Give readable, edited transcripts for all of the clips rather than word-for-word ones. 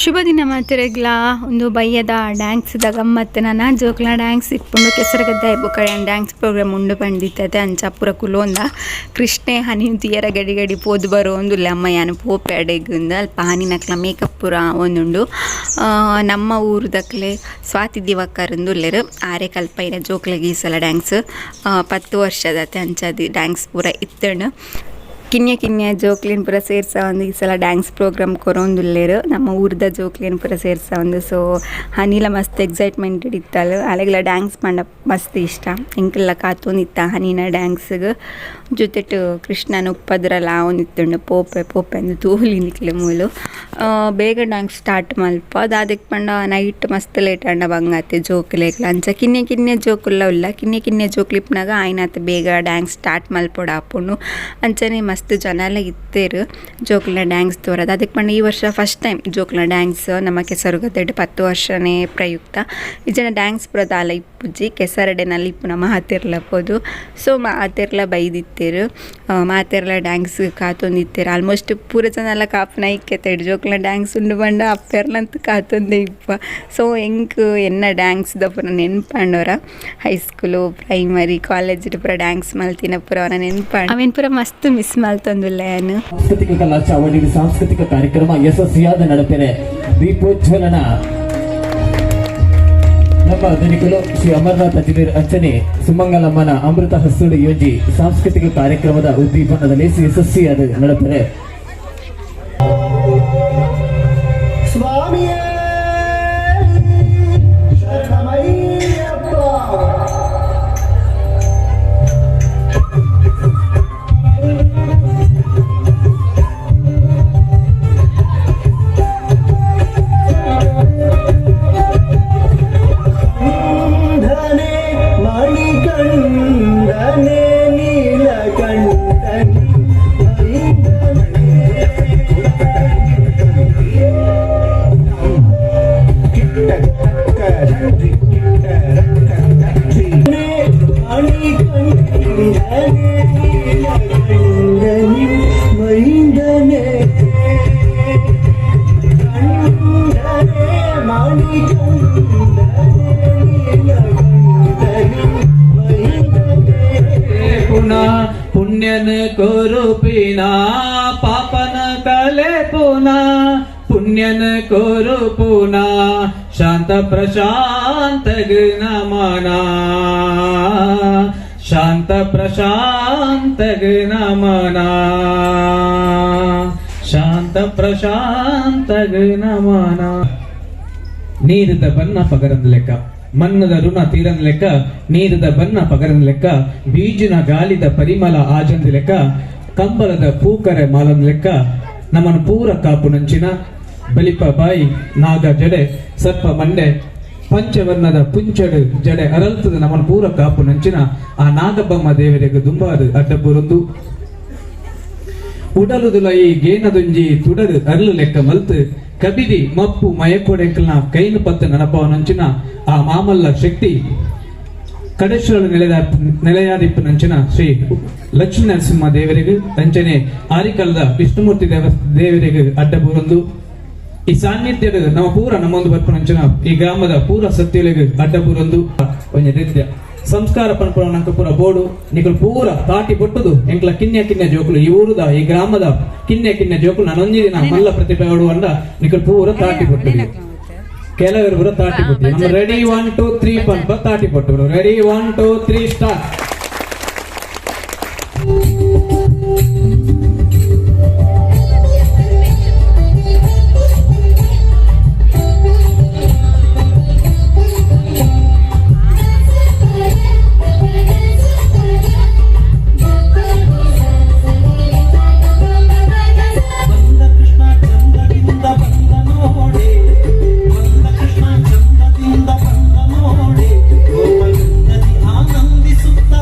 ಶುಭ ದಿನ ಮಾತೆರೆಗ್ಲಾ. ಒಂದು ಬಯ್ಯದ ಡ್ಯಾನ್ಸ್ದ ಗಮ್ಮತ್ತು. ನನ ಜೋಕ್ಲ ಡ್ಯಾನ್ಸ್ ಇಪ್ಪುಂಡು. ಕೆಸರುಗದ್ದೆ ಬೊಕ ಡ್ಯಾನ್ಸ್ ಪ್ರೋಗ್ರಾಮ್ ಉಂಡು ಪಂಡಿತ್ತತೆ. ಅಂಚ ಪೂರ ಕುಲೋಂದ. ಕೃಷ್ಣೆ ಹನಿ ತಿಯರ ಗಡಿ ಗಡಿ ಪೋದು ಬರೋಂದುಲ್ಲೆ. ಅಮ್ಮ ಯಾನ್ ಪೋಪೆ ಅಡೆಗ್ ಅಲ್ಪ ಹನಿನಕ್ಲ ಮೇಕಪ್ ಪೂರ ಆವೊಂದುಂಡು. ನಮ್ಮ ಊರುದಕ್ಲೆ ಸ್ವಾತಿ ದಿವಾಕರ್ ಉಲ್ಲೆರ್. ಆರೆ ಕಲ್ಪೈನ ಜೋಕ್ಲೆಗ್ ಈ ಸಲ ಡ್ಯಾನ್ಸ್. 10 ವರ್ಷದತೆ. ಅಂಚಾದ್ ಡ್ಯಾನ್ಸ್ ಪೂರ ಇತ್ತುಂಡು. ಕಿನ್ಯ ಕಿನ್ಯ ಜೋಕ್ಲೆನ್ ಪೂರ ಸೇರ್ಸಾವೊಂದು ಈ ಸಲ ಡ್ಯಾನ್ಸ್ ಪ್ರೋಗ್ರಾಮ್ ಕೊರೊಂದುಲ್ಲೆರ್. ನಮ್ಮ ಊರ್ದ ಜೋಕ್ಲೆನ್ ಪೂರ ಸೇರ್ಸಾವೊಂದು. ಸೊ ಹನಿಲ ಮಸ್ತ್ ಎಕ್ಸೈಟ್ಮೆಂಟ್ ಇತ್ತಲ್. ಅಲೆಗ್ಲ ಡ್ಯಾನ್ಸ್ ಪಂಡ ಮಸ್ತ್ ಇಷ್ಟ. ಎಂಕಲ್ಲ ಕಾತೊಂದಿತ್ತ ಹನಿನ ಡ್ಯಾನ್ಸ್ಗ್. ಜೊತೆಟ್ ಕೃಷ್ಣನ ಉಪ್ಪದ್ರಲ ಆವೊಂದಿತ್ತುಂಡು. ಪೋಪೆ ಪೋಪೆ ಅಂದ್ ತೂಲಿ ನಿಕ್ಲೆ ಮೂಲು. ಬೇಗ ಡ್ಯಾನ್ಸ್ ಸ್ಟಾರ್ಟ್ ಮಲ್ಪ ದಾದೆಕ್ ಪಂಡ ನೈಟ್ ಮಸ್ತ್ ಲೇಟ್ ಆಂಡ ಬಂಗಾತೆ ಜೋಕ್ಲೆಗ್ಲ. ಅಂಚ ಕಿನ್ಯ ಕಿನ್ಯ ಜೋಕುಲ್ಲ ಉಲ್ಲ. ಕಿನ್ಯ ಕಿನ್ಯ ಜೋಕ್ಲು ಇಪ್ಪುನಗ ಆಯ್ನಾತ್ ಬೇಗ ಡ್ಯಾನ್ಸ್ ಸ್ಟಾರ್ಟ್ ಮಲ್ಪೊಡಾಪುಂಡು. ಅಂಚನೆ ಮಸ್ತ್ ಜನಲ ಇತ್ತೆರ್ ಜೋಕ್ಲೆನ ಡ್ಯಾನ್ಸ್ ತೋರದ. ಅದಕ್ಕೆ ಪಂಡ ಈ ವರ್ಷ ಫಸ್ಟ್ ಟೈಮ್ ಜೋಕ್ಲೆನ ಡ್ಯಾನ್ಸ್ ನಮ್ಮ ಕೆಸರುಗದ್ದೆಡ್ 10 ವರ್ಷನೇ ಪ್ರಯುಕ್ತ. ಇಜ್ಜಂಡ ಡ್ಯಾನ್ಸ್ ಪೂರ ದಾಲ ಇಪ್ಪುಜಿ. ಕೆಸರಡೆನಲ್ಲಿ ಇಪ್ಪುನ ಮಾತೆರ್ಲ ಪೋದು. ಸೊ ಮಾತೆರ್ಲ ಬೈದಿತ್ತೆರ್. ಮಾತೆರ್ಲ ಡ್ಯಾನ್ಸ್ ಕಾತೊಂದಿತ್ತೆರ್. ಆಲ್ಮೋಸ್ಟ್ ಪೂರ ಜನಲ ಕಾಪುನ ಐಕ್ಯತೆಡ್ ಜೋಕ್ಲೆನ ಡ್ಯಾನ್ಸ್ ಉಂಡು ಪಂಡ ಅಪ್ಪೆರ್ಲಂತ ಕಾತೊಂದೇ ಇಪ್ಪ. ಸೊ ಎಂಕ್ ಎನ್ನ ಡ್ಯಾನ್ಸ್ ದ ಪೂರ ನೆನ್ಪಾಂಡೊರ. ಹೈಸ್ಕೂಲು, ಪ್ರೈಮರಿ, ಕಾಲೇಜ್ ಪೂರ ಡ್ಯಾನ್ಸ್ ಮಲ್ತಿನ ಪೂರ ಅವನ ನೆನ್ಪಾಂಡ್. ಅವೆನ್ ಪೂರ ಮಸ್ತ್ ಮಿಸ್ ಮಲ್ತೊಂದುಲ್ಲೆ ಯಾನ್. ಸಾಂಸ್ಕೃತಿಕ ಕಲಾ ಚಾವಡಿ ಸಾಂಸ್ಕೃತಿಕ ಕಾರ್ಯಕ್ರಮ ಯಶಸ್ವಿಯಾದ ನಡಪೆರೆ ದೀಪೋಜ್ವಲನ ನಮ್ಮ ಧನಿಕರು ಶ್ರೀ ಅಮರನಾಥ್ ಅಜಿನೀರ್ ಅಂಚನೆ ಸುಮಂಗಲಮ್ಮನ ಅಮೃತ ಹಸ್ತುಡು ಯೋಜಿ ಸಾಂಸ್ಕೃತಿಕ ಕಾರ್ಯಕ್ರಮದ ಉದ್ದೀಪನದಲ್ಲಿ ಯಶಸ್ವಿಯಾದ ನಡಪೆರೆ. ಸ್ವಾಮಿಯೇ ಶರಣಮಯ್ಯಪ್ಪ. ಕಂಠನೆ ಮಣಿಕಂಠನೆ ನೀಲಕಂಠನೆ. ಮಣಿಕಂಠನೆ ನೀಲಕಂಠನೆ ಮೈಂದನೆ. ಕಂಠನೆ ಮಣಿಕಂಠನೆ ನೀಲಕಂಠನೆ ಮೈಂದನೆ. ಪುನಃ ಪುಣ್ಯನ ಕೊರುಪಿನ ಪಾಪನ ಕಲೆ ಪುನಃ ಪುಣ್ಯನ ಕೊರು ಪುನಃ ಶಾಂತ ಪ್ರಶಾಂತ ನಮನ, ಶಾಂತ ಪ್ರಶಾಂತ ನಮನ, ಶಾಂತ ಪ್ರಶಾಂತ ನಮನ. ನೀರಿದ ಬನ್ನ ಪಗರಂದ ಲೆಕ್ಕ, ಮನ್ನದ ಋಣ ತೀರಂದ ಲೆಕ್ಕ, ನೀರಿದ ಬನ್ನ ಪಗರಂದ ಲೆಕ್ಕ, ಬೀಜಿನ ಗಾಲಿದ ಪರಿಮಳ ಆಜಂದ ಲೆಕ್ಕ, ಕಂಬಳದ ಪೂಕರೆ ಮಾಲಂದ ಲೆಕ್ಕ, ನಮ್ಮನ್ನು ಪೂರ ಕಾಪು ನಂಚಿನ ಬಲಿಪ ಬಾಯಿ, ನಾಗ ಜಡೆ, ಸರ್ಪ ಮಂಡೆ, ಪಂಚವರ್ಣದ ಪುಂಚಡು ಜಡೆ ಅರಲ್ತದ ನಮ್ಮನ್ನು ಪೂರ ಕಾಪು ನಂಚಿನ ಆ ನಾಗಬೊಮ್ಮ ದೇವರಿಗೆ ದುಂಬಾರು ಅಡ್ಡಬುರುಂದು, ಉಡಲುದುಲೈ ಗೇನದುಂಜಿ ತುಡರು ಅರ್ಲು ಲೆಕ್ಕ ಮಲ್ತು, ಕಬಿದಿ ಮಪ್ಪು ಮಯಕೊಡೆಂಕಲ್ನ ಕೈನು ಪತ್ತು ನನಪವನಂಚಿನ ಆ ಮಾಮಲ್ಲ ಶಕ್ತಿ ಕಡೇಶ್ವರ ನೆಲೆದ ನೆಲೆಯಾದಿಪ್ಪು ನಂಚಿನ ಶ್ರೀ ಲಕ್ಷ್ಮೀ ನರಸಿಂಹ ದೇವರಿಗೆ ಅಂಚನೆ ಆರಿಕಲ್ದ ವಿಷ್ಣುಮೂರ್ತಿ ದೇವರಿಗೆ ಅಡ್ಡ ಬೂರೊಂದು, ಈ ಸಾನ್ನಿಧ್ಯದ ನಮ್ಮ ಪೂರ ನಮ್ಮೊಂದು ಬರ್ಪುನಂಚಿನ ಈ ಗ್ರಾಮದ ಪೂರ ಸತ್ಯಲೆಗ್ ಅಡ್ಡ ಬೂರೊಂದು, ಒಂಜಿ ನೃತ್ಯ ಸಂಸ್ಕಾರ ಪನ್ಪುನ ನಂಕ ಪೂರ ಬೋಡು. ನಿಕುಲು ಪೂರ ತಾಟಿ ಬೊಟ್ಟುದು ಎಂಕ್ಲ ಕಿನ್ಯ ಕಿನ್ಯ ಜೋಕುಲು, ಈ ಊರುದ ಈ ಗ್ರಾಮದ ಕಿನ್ಯ ಕಿನ್ಯ ಜೋಕುಲು ನಾನೊಂಜಿ ದಿನ ಮಲ್ಲ ಪ್ರತಿಭೆ ಅಂಡ ನಿಕುಲು ಪೂರ ತಾಟಿ ಬೊಟ್ಟುದು. ಕೆಲವರು ಪೂರ ತಾಟಿ ಬೊಟ್ಟು. ನಮ್ಮ ರೆಡಿ 1 2 3 ಪನ್ಪ ತಾಟಿ ಬೊಟ್ಟು. Ready 1 2 3 start. ಬಂದ ಕೃಷ್ಣ ಚಂದದಿಂದ ಬಂದ ನೋಡೆ, ಬಂದ ಕೃಷ್ಣ ಚಂದದಿಂದ ಬಂದ ನೋಡೆ, ಗೋಪಯುಂದದಿ ಆನಂದಿಸುತ್ತ.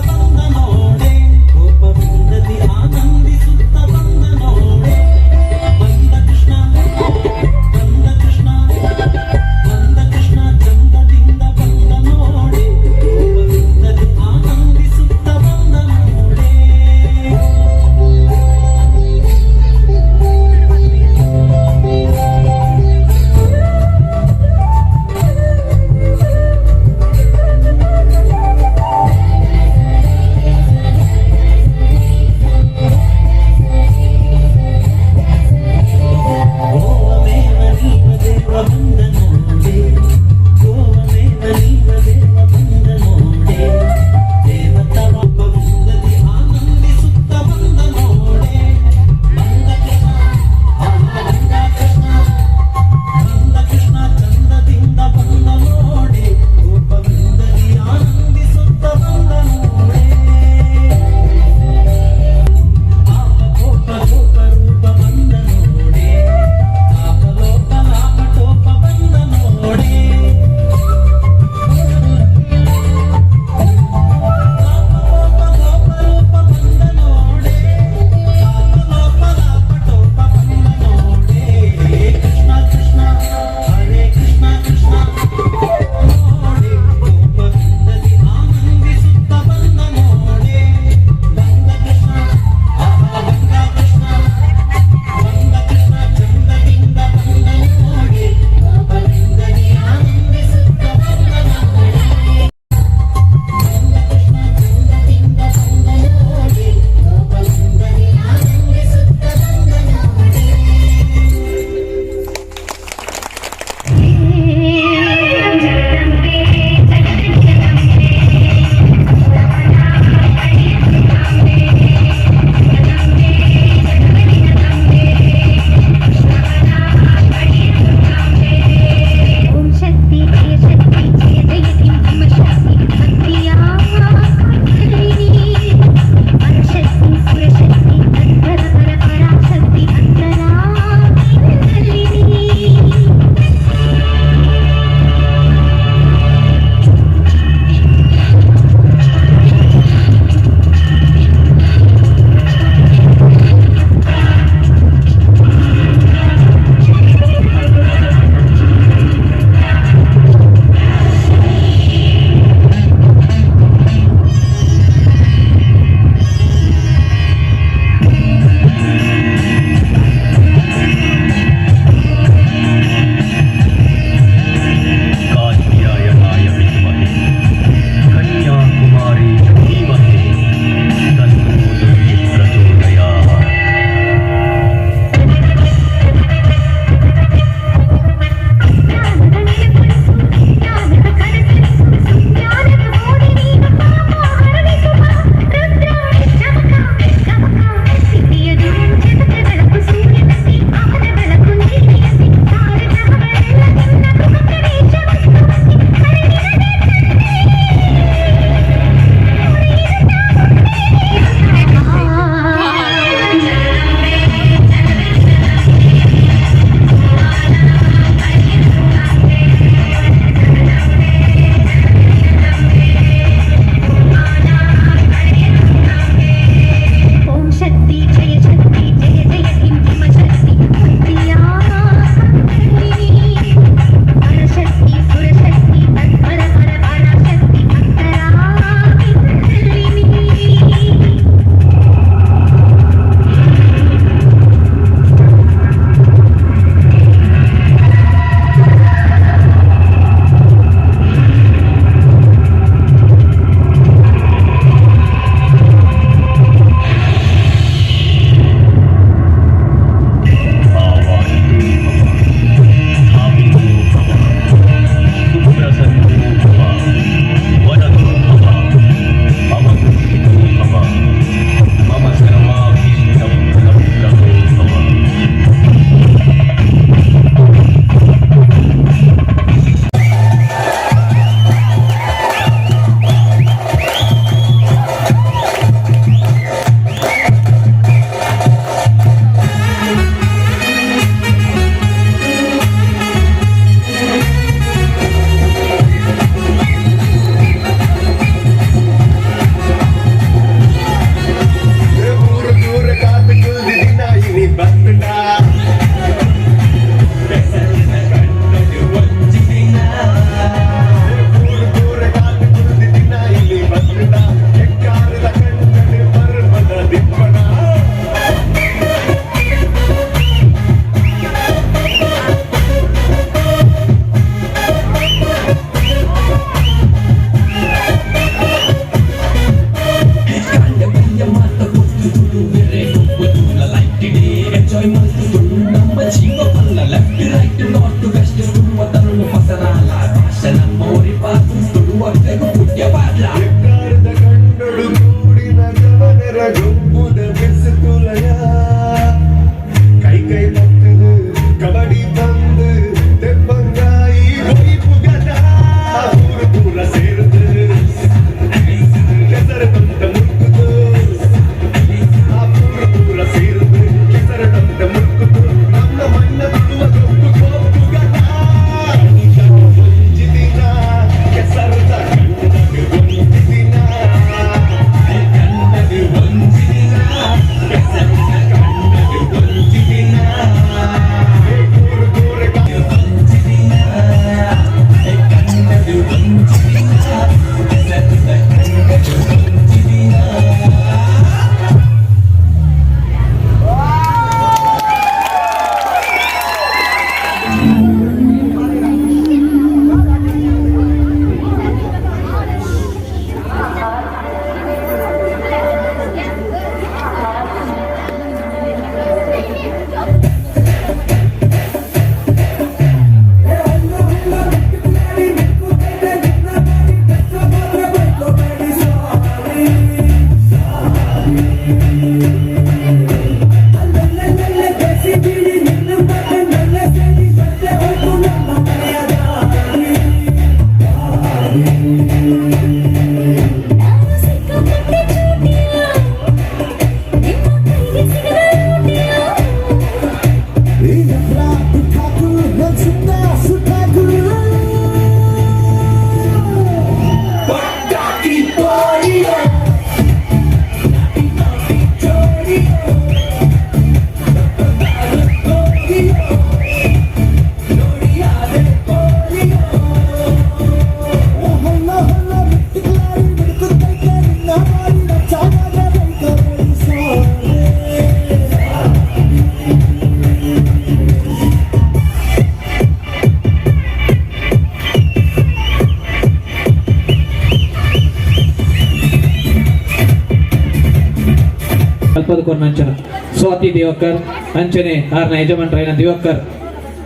ಕಲ್ಪದ ಕೊರ್ನಂಚನ ಸ್ವಾತಿ ದಿವಾಕರ್ ಅಂಚನೆ ಆರ್ನ ಯಜಮಾನ್ರೈನ ದಿವಾಕರ್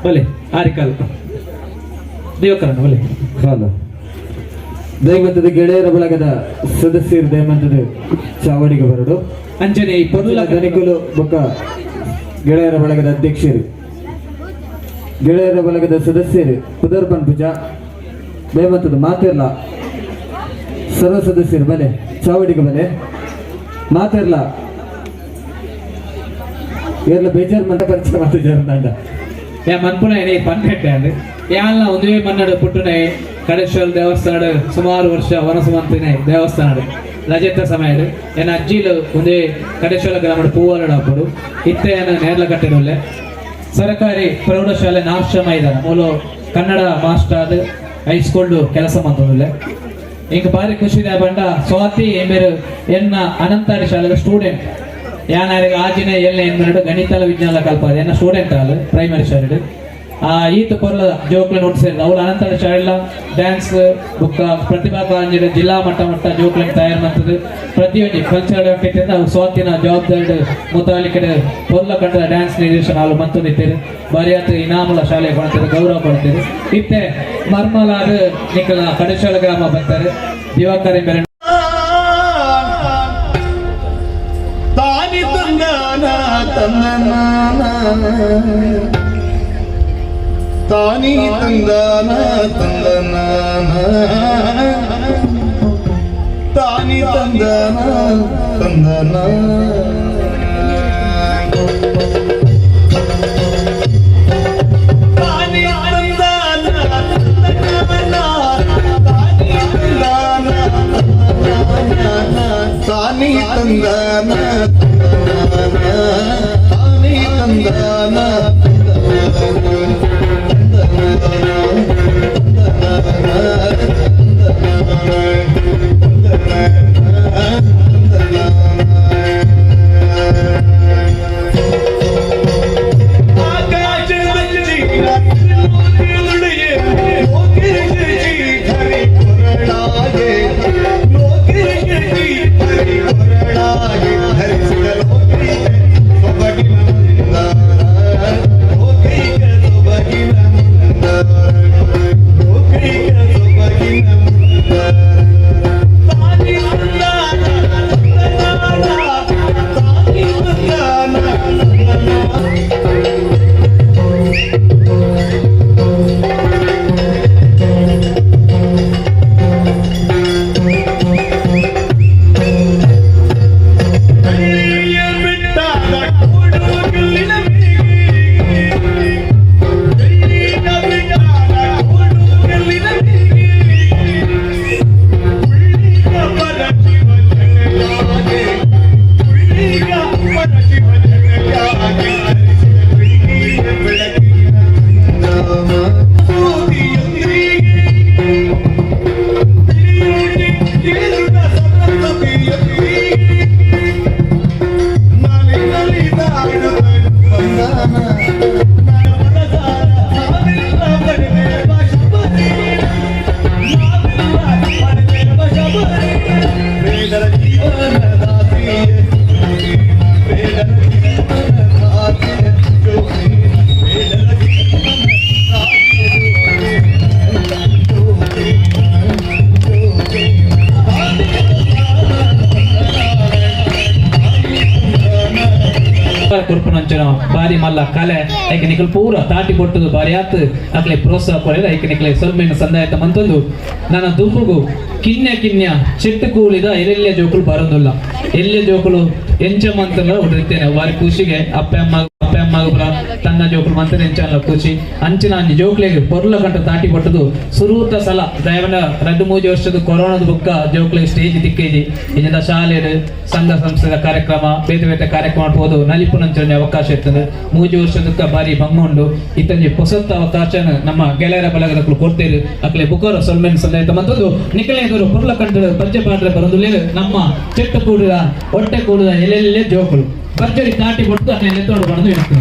ಬಲೆ ಆರಿಕಲ್ ದಿವಾಕರ್ ಅಣ್ಣ ಬಲೆ. ಹಲೋ, ದೈವಂತದ ಗೆಳೆಯರ ಬಳಗದ ಸದಸ್ಯರು ದಯಮಂತದ ಚಾವಡಿಗೆ ಬರಡು. ಅಂಚನೆ ಈ ಪೊರ್ಲ ದನಿಕುಲು ಬೊಕ್ಕ ಗೆಳೆಯರ ಬಳಗದ ಅಧ್ಯಕ್ಷರು, ಗೆಳೆಯರ ಬಳಗದ ಸದಸ್ಯರು ಪುದರ್ಪನ್ ಪೂಜಾ ದಯಮಂತದ ಮಾತಿರ್ಲ ಸರ್ವ ಸದಸ್ಯರು ಬಲೆ, ಚಾವಡಿಗೆ ಬಲೆ. ಮಾತಿರ್ಲ ಏರ್ಲ ಬೇಜಾರ್ ಮಂತ ಪರಿಚಯ ಮಾಡ್ತಿದ್ದಾರೆ. ಯಾ ಮನ್ಪುನ ಏನೇ ಪನ್ನೆಟ್ಟೆ ಅಂದ್ ಯಾಲ್ನ ಒಂದೇ ಮನ್ನಡು ಪುಟ್ಟುನೆ ಕಡೇಶ್ವರ ದೇವಸ್ಥಾನ ಸುಮಾರು ವರ್ಷ ವನಸುಮಂತಿನ ದೇವಸ್ಥಾನ ರಜೆತ ಸಮಯ ಎನ್ನ ಅಜ್ಜಿಲು ಒಂದೇ ಕಡೇಶ್ವರ ಗ್ರಾಮದ ಪೂವಾಲಡ ಅಪ್ಪಡು ಇತ್ತೆ ಏನ ನೇರ್ಲ ಕಟ್ಟಿರುಲ್ಲೆ. ಸರಕಾರಿ ಪ್ರೌಢಶಾಲೆ ನಾರ್ಶ ಮೈದಾನ ಮೂಲು ಕನ್ನಡ ಮಾಸ್ಟರ್ ಆದ್ ಹೈಸ್ಕೂಲ್ ಕೆಲಸ ಮಂತೊಂದುಲ್ಲೆ. ಇಂಕ ಬಾರಿ ಖುಷಿ ಇದೆ ಬಂಡ ಸ್ವಾತಿ ಎಂಬೆರು ಎನ್ನ ಅನಂತಾರಿ ಶಾಲೆದ ಸ್ಟೂಡೆಂಟ್. ಯಾನಾರಿಗೆ ಆಜಿನ ಎಲ್ಲ ಎನ್ಮೆರಡು ಗಣಿತಲ ವಿಜ್ಞಾನ ಕಲ್ಪಾದ ಎನ್ನ ಸ್ಟೂಡೆಂಟ್ ಆಲ್ ಪ್ರೈಮರಿ ಶಾಲೆಡ್. ಆ ಈತ ಪೊರ್ಲ ಜೋಕ್ಲೆನ್ ಒಟ್ಟು ಸೇರಿದ ಅವಳು ಅನಂತರ ಶಾಲೆಲ ಡ್ಯಾನ್ಸ್ ಬುಕ್ಕ ಪ್ರತಿಭಾ ಕಾರಂಜಿಡ್ ಜಿಲ್ಲಾ ಮಟ್ಟ ಮಟ್ಟ ಜೋಕ್ಲೆನ್ ತಯಾರು ಮಾಡ್ತದೆ. ಪ್ರತಿಯೊಂದು ಕಲ್ಚರಲ್ ಆಕ್ಟಿವಿಟಿ ಅವು ಸ್ವಾತಿನ ಜವಾಬ್ದಾರಿ ಮುತಾಲಿಕಡೆ ಪೊರ್ಲ ಕಂಡದ ಡ್ಯಾನ್ಸ್ ನಿರ್ದೇಶನ ಅವಳು ಮಂತೊಂದಿತ್ತೇರು. ಬಾರಿಯಾತ ಇನಾಮುಲ ಶಾಲೆ ಕೊಡ್ತಾರೆ, ಗೌರವ ಕೊಡ್ತಾರೆ. ಇತ್ತೆ ಮರ್ಮಲಾದ ನಿಕಲ ಕಡೇಶ್ವರ ಗ್ರಾಮ ಬರ್ತಾರೆ ದಿವಾಕರ್ ಎಂಬೆರೆ. ತಾನಿ ತಂದನ ತಂದನ ತಾನಿ ತಂದನ ತಂದನ ತಾನಿ ತಂದನ ತಂದನ ತಾನಿ ತಂದನ ತಂದನ ತಾನಿ ತಂದನ ತಾನಿ ತಂದನ ತಾನಿ ತಂದನ. ಕೊರ್ಪುನಂಚನ ಬಾರಿ ಮಲ್ಲ ಕಲೆ ಐಕೆ ನಿಕಲ್ ಪೂರ ತಾಟಿ ಕೊಟ್ಟದು ಬಾರಿ ಆತ್. ಅಕ್ಲೆ ಪ್ರೋತ್ಸಾಹ ಕೊಡಲ್ಲ ಐಕೆ ನಿಕ್ಲೆ ಸೊಲ್ಮೆನ ಸಂದಾಯತ ಮಂತೊಂದು. ನನ್ನ ದುಂಬುಗು ಕಿನ್ಯ ಕಿನ್ಯ ಚೆಟ್ಟು ಕೂಲಿದ ಎಲ್ಲೆಲ್ಲ ಜೋಕುಲು ಬರೋದಿಲ್ಲ, ಎಲ್ಲೆ ಜೋಕುಲು ಎಂಚ ಮಂತಲ್ಲ ಉಡಿರ್ತೇನೆ. ಬಾರಿ ಖುಷಿಗೆ ಅಪ್ಪ ಅಮ್ಮ ಅಪ್ಪ ಅಮ್ಮ ಪೂರ ತನ್ನ ಜೋಕುಲು ಮಂತನೆ ಎಂಚ ಖುಷಿ. ಅಂಚಿನ ಅಂಜಿ ಜೋಕ್ಲೆಗ್ ಪೊರ್ಲ ಕಂಟ ತಾಟಿ ಕೊಟ್ಟದು ಸುರೂತ ಸಲ ದಯವನ 2-3 ವರ್ಷದ ಕೊರೋನಾದ ಬುಕ್ಕ ಜೋಕ್ಲೆಗ್ ಸ್ಟೇಜ್ ತಿಕ್ಕೇಜಿ. ಇಂದ ಶಾಲೆಡ್ ಸಂಘ ಸಂಸ್ಥೆದ ಕಾರ್ಯಕ್ರಮ ಬೇತೆ ಬೇತೆ ಕಾರ್ಯಕ್ರಮ ಹೋದು ನಲಿಪುನಂಚನೆ ಅವಕಾಶ ಇರ್ತದೆ. 3 ವರ್ಷದಕ್ಕ ಬಾರಿ ಭಂಗ ಉಂಡು. ಇತ್ತಂಜಿ ಪೊಸತ್ತ ಅವಕಾಶ ನಮ್ಮ ಗೆಳೆಯರ ಬಳಗದಕ್ಕಲು ಕೊಡ್ತೇವೆ. ಅಕ್ಲೆ ಬುಕ್ಕರು ಸೊಲ್ಮೆನ್ ಸಂದಾಯ್ತ ಮತ್ತೊಂದು ನಿಕಲೆ ಪೊರ್ಲ ಕಂಡ ಪಂಚೆ ಪಾಡ್ರೆ ಬರಂದು ನಮ್ಮ ಚೆಟ್ಟು ಕೂಡಿದ ಹೊಟ್ಟೆ ಕೂಡಿದ ಎಲ್ಲೆಲ್ಲೇ ಜೋಕುಲು ಭರ್ಜರಿ ತಾಟಿ ಕೊಟ್ಟು ಅಕ್ಲೆ ನೆತ್ತೋಡು ಬರೆದು ಇರ್ತದೆ.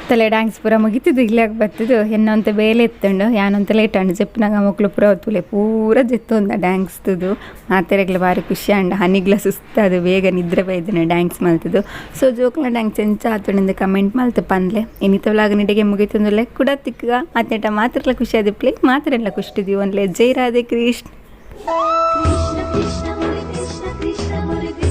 ಕತ್ತಲೆ ಡ್ಯಾನ್ಸ್ ಪೂರ ಮುಗಿತಿದ್ದು ಇಲ್ಲಾಗ ಬತ್ತದು. ಎನ್ನೊಂತ ಬೇಲೆ ಎತ್ತುಂಡು, ಯಾನೊಂತ ಲೇಟ್ ಅಂಡು. ಜೆಪ್ಪುನಾಗ ಮೊಕ್ಲು ಪೂರ ತೂಲೆ ಪೂರ ಜೆತ್ತೊಂದ ಡ್ಯಾನ್ಸ್ ತುದು. ಮಾತೆರೆಗ್ಲ ಬಾರಿ ಖುಷಿ ಅಂಡ. ಹನಿಗ್ಲ ಸುಸ್ತಾದು ಬೇಗ ನಿದ್ರೆ ಬೈದಿನ ಡ್ಯಾನ್ಸ್ ಮಲ್ತದು. ಸೊ ಜೋಕ್ಲ ಡ್ಯಾನ್ಸ್ ಎಂಚ ಆತುಂಡು ಕಮೆಂಟ್ ಮಲ್ತು ಪನ್ಲೆ. ಇನಿತ ವ್ಲಾಗ್ ನಿಡೆಗೆ ಮುಗಿತಂದುಲ್ಲೆ. ಕೂಡ ತಿಕ್ಕಗ ಅತ್ನೇಟ ಮಾತ್ರಲ ಖುಷಿ ಆದಿಪ್ಲೆ, ಮಾತ್ರೆಲ್ಲ ಖುಷಿ ಒಂದ್ಲೆ. ಜೈ Radhe Krishna. Krishna Krishna Murali Krishna Krishna Murali.